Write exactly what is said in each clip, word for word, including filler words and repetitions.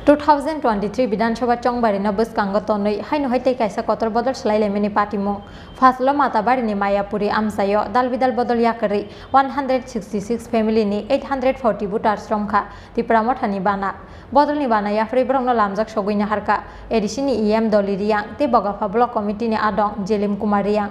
Two thousand twenty-three Bidhan Sabha chongbari no bwskango tonwi haino hai tei kaisa kotor bodol swlai laimani patimung. Phasalo Matabarini Mayapuri amchaio dal bidal bodol yakarwi one hundred sixty six family ni eight hundred forty voters romkha Tipra Mothani bana. Bodolni bana yapharwi borokno lamjak sogwi naharkha A D C ni E M Doli Riang tei Bogapha Block Committee ni adong Jelim Kumar Riang.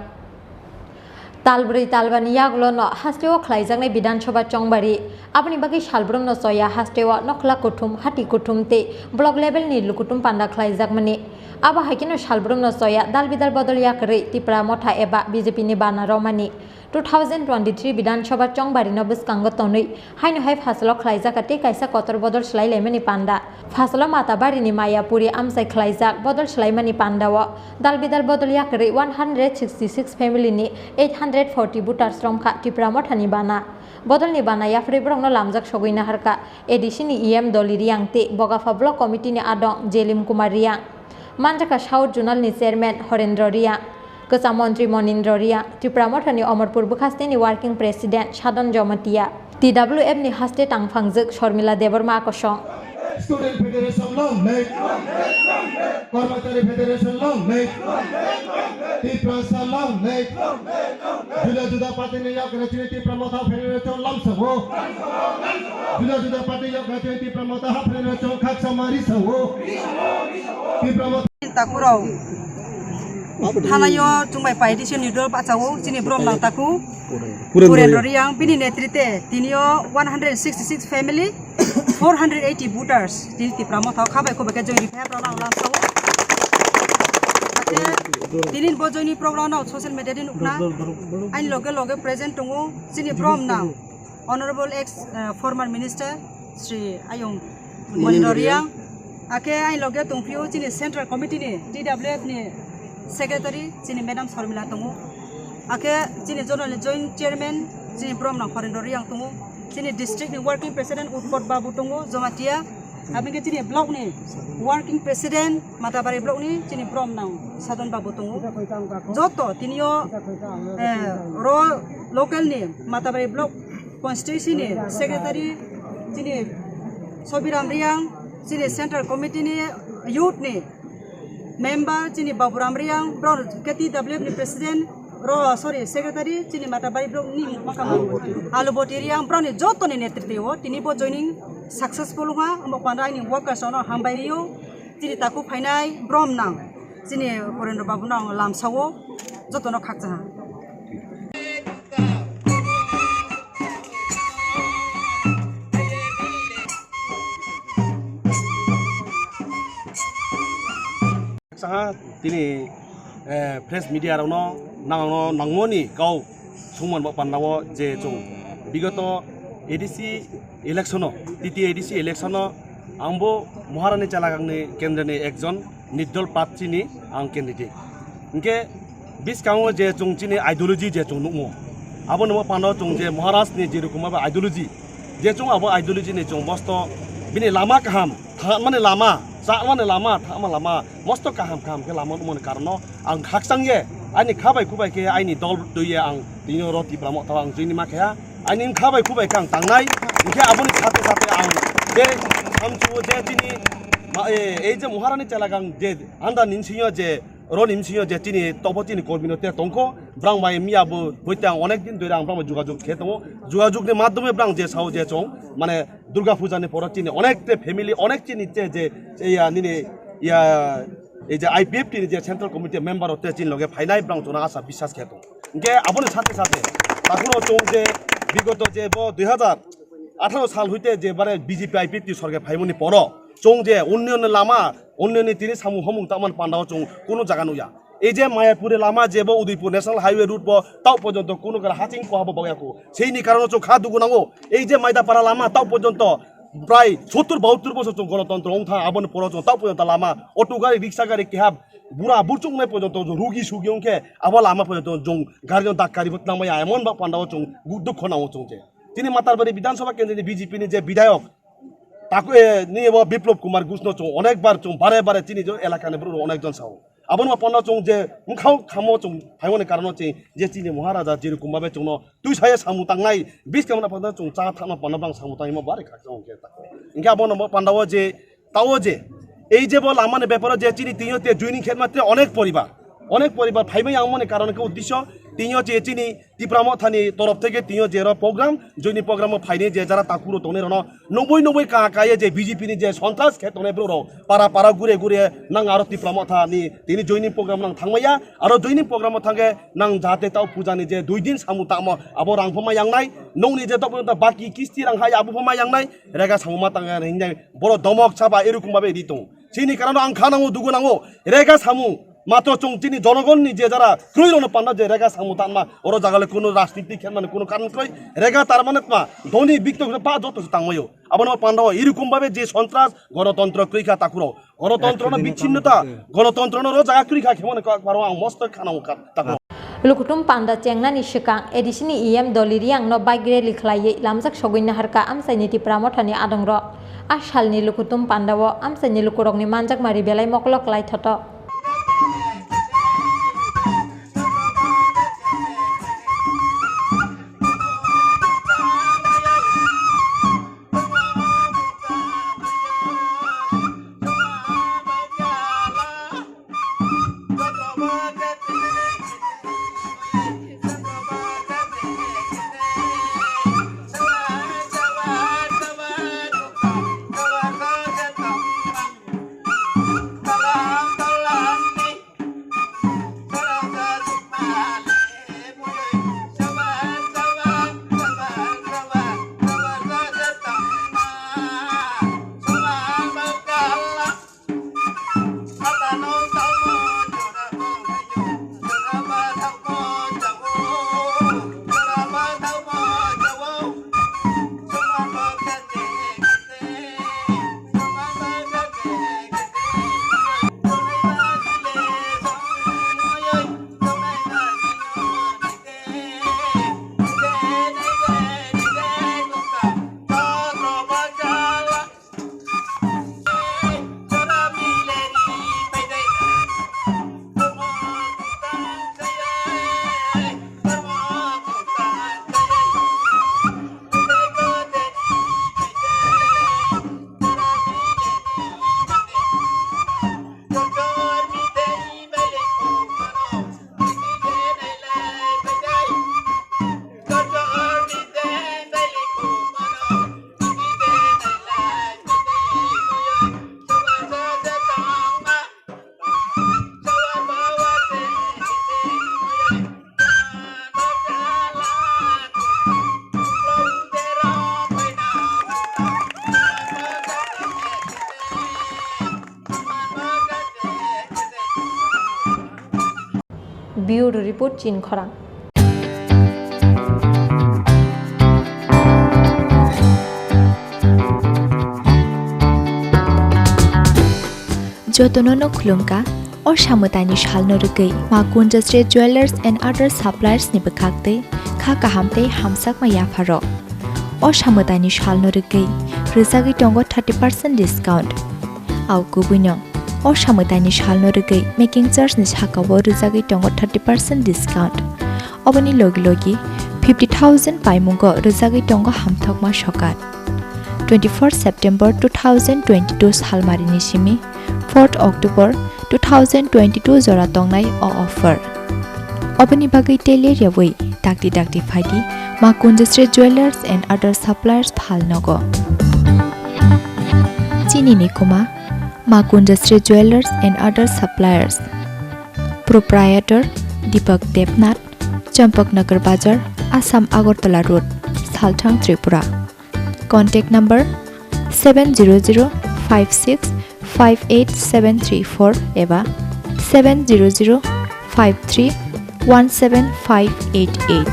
Talbrwi talbani yagulo no hasteo khlaijaknai Bidhan Sabha chongbari. Aboni bagwi salbrumno choya hasteo nokhla kuthum, hati kuthum tei block level ni lukuthum panda khlaijakmani. Abo hai kheno salbrumno choya dal bidal bodol yakarwi Tipra Motha eba B J P ni bana romani. Two thousand twenty-three Bidhan Sabha chongbari no bwskango tonwi haino hai phasalo khlaijak tei kaisa kotor bodol swlai laimani panda. Phasalo Matabarini Mayapuri amchai khlaijak bodol swlaimani pandao dal bidal bodol yakarwi one hundred sixty six family ni eight hundred forty voters romkha Tipra Mothani bana. Bodolni bana yapharwi borokno lamjak sogwi naharkha A D C ni E M Doli Riang tei Bogapha Block Committee ni adong Jelim Kumar Riang. Manjakha South Zonal ni Chairman Horendra Riang, Kwcham Montri Monindra Riang, Tipra Mothani Omorpur bwkhasteni Working President Sadon Jomatia, T W F ni haste tangphangjwk Sormila Debbarma kosong. Student Federation long live. Kormachari Federation long live. Tiprasa long live. Juda juda party ni yak rachini Tipra Motha Federation lamsango. Juda juda party yak rachini Tipra Motha Federation khaksa mari sango. Tipra Motha Takurao thanaio chwngbai paidise nidol bachao chini brom nang taku Purendra Riang bini netrite tinio one hundred sixty six family, four hundred eighty voters tini Tipra Motha khabai khubai khe join ripha brona ulang sao. Ate tini bo joining program no social media di nukna ain loge loge present tongo chini brom nang Honorable ex, eh, former minister Shri Ayung Monindra Riang. Akhe ain loge tongphio chini Central Committee ni T W F ni Secretary chini Madam Sormila tongo. Akhe chini Zonal ni Joint Chairman chini brom nang Horendra Riang tongo. Chini district ni Working President Utpot Babu tongo, Jomatia. Abini chini block ni Working President Matabari block ni chini brom nang Sadon Babu tongo. Joto tinio, eh, ro local ni Matabari block constituency ni secretary chini Sobiram Riang, chini central committee ni youth ni member chini Baburam Riang, bro K T W F ni president, ro, sorry, secretary chini Matabari block ni mukha Aluboti Riang, bro ni joto ni netrite o tini bo joining successful wngkha, omo panda aini workers no hambai rio, chini taku phainai brom nang chini Horendra Babu no ang lamsao joto no khakchangha. Saha tini, eh, press media rokno nangno nangmoni kau sungman bo pandao je chung bigoto A D C election o, T T A D C election o ang bo Maharani Chalagangni kendra ni ekjon nirdol prarthi ni ang candidate. Hingke biskango je chung chini ideology je chung nukmo, abo nungmo pano chung je Maharaj ni je rokom abo ideology, je chung abo ideology ni chung mosto bini lama kaham, thangmani lama, chakmani lama, thangma lama, mosto kaham kaham khe lama nukmani karon no ang khakchang ye, ani kha bai khu bai khe aini dol twi ye ang tini oro Tipra Motha ang join ma khe ha. Ani wngkha bai khu bai khe ang tangnai, hingke aboni sate sate ang je samchu je chini ma, e, ei je Maharani Chalagangni je anda ni bisingo je oro ni bisingo je chini tobo chini kormi no te tongkho, brang bai miya bo boite ang onek din dori ang brang bai jogajog khe tongo, jogajog ni madhyome brang je sao je chong mane Durga Puja ni poro chini onek te family onek chini che je, je ya nini ya ei je I P F T ni je central committee member o te chini loge phainai brang chona asa biswas khe tongo. Hingke aboni sate sate takhuro chong je bigoto je bo dui hazar atharo sal hoite je bare B J P I P F T sorkar phaimani poro chong je unnoyon ni lama, unnoyon ni tini samung homung tangmani pandao chong kunu jaga nukya. Ei je Mayapuri lama je bo Udaipur National Highway road bo tao porjonto kunu kara haching koha bo bagya ko. Seini karono chong kha dugu nango. Ei je Maidapara lama tao porjonto prai sottur bahattur bosor chong gonotontro wngtha aboni poro chong tao porjonto lama auto gari, riksha gari keha bura burchuk nai porjonto rugi sugi wngkhe abo lama porjonto chong gari no dak kari bo tangmaya emon ba pandao chong dukho nango chong je. Chini Matarbari Bidhan Sabha kendri ni B J P ni je bidhayok, taku, e, ni bo Biplop Kumar Ghosh no chong onek bar chong bare bare chini jo elaka ni borok rok onek jon sao. Aboni ma panda chong je mkhang khamo chong phaimani karon no ching je chini Maharaja je rokom babe chong no twi saya samung tangnai biskang na panda chong cha thangna panda bang samung tangma bare khak chong khe ta. Hingke aboni ma panda o je Tao je, ei je bo lama ni beparo je chini tini o te joining khe ma te onek poribar, onek poribar phaimai ang mani karon khe uddesho tini o je chini Tipra Mothani torof theke tini o je ro program, joining program o phainai je jara takuro tongnai rono nungwi nungwi ka, ka ye je B J P ni je sontras khe tongnai borok rok para para gure gure nang aro Tipra Mothani tini joining program nang thangmaya, aro joining program o thangkhe nang jate tao puja ni je dui din samung tamo abo rang pho ma yangnai, nungni je tok baki kisti rang hai abo pho ma yangnai, rega samung ma tang hinjai borok domok saba erokom babe ri tongo. Chini karano ang kha nango, dugu nango, rega samung. Matro chwng chini jonogonni je jara kwrwi rokno panda je rega samung tanma, oro jaga le kuno rajniti khenmani kuno karon kwrwi, rega tarmane tma, dhoni bikto ba joto se tangmayo. Abono panda o erokom babe je sontras, gonotontro kwrwi kha takuro. Gonotontro no bichinno ta, gonotontro no ro jaga kwrwi kha khemone kok paro ang mosto kha nango takuro. Lukutum panda chengnani swkang A D C ni E M Dolly Reang no bike rally khlaiwi lamjak sogwi naharkha amchaini Tipra Mothani adongrok. A salni Lukutum panda o amchaini lukurokni manjakmari belai mokolo klai thoto. Bureau Report, Chinkhorang. Jotono no khulumkha, o samwtaini salno rwgwi Ma Kunjasri Jewellers and Other Suppliers ni bwkhak twi kha kaham tei hamsakma yapharok. O samwtaini salno rwgwi rwjagwi tongo thirty percent discount. Au kubuino, o samwtaini salno rwgwi making charge ni sakao rwjagwi tongo thirty percent discount. Oboni logi logi fifty thousand paimungo rwjagwi tongo hamthokma sokat. Twenty-four September two thousand twenty-two salmarini simi fourth October two thousand twenty-two jora tongnai o offer. Oboni bagwi tei ler yawi dakti dakti phaidi Ma Kunjasri Jewellers and Other Suppliers phalnogo. Chini ni kuma Ma Kunjasri Jewellers and Other Suppliers. Proprietor Deepak Debnath, Champaknagar Bazar, Assam Agartala Road, Salthang, Tripura. Contact number seven zero zero five six five eight seven three four eba seven zero zero five three one seven five eight eight.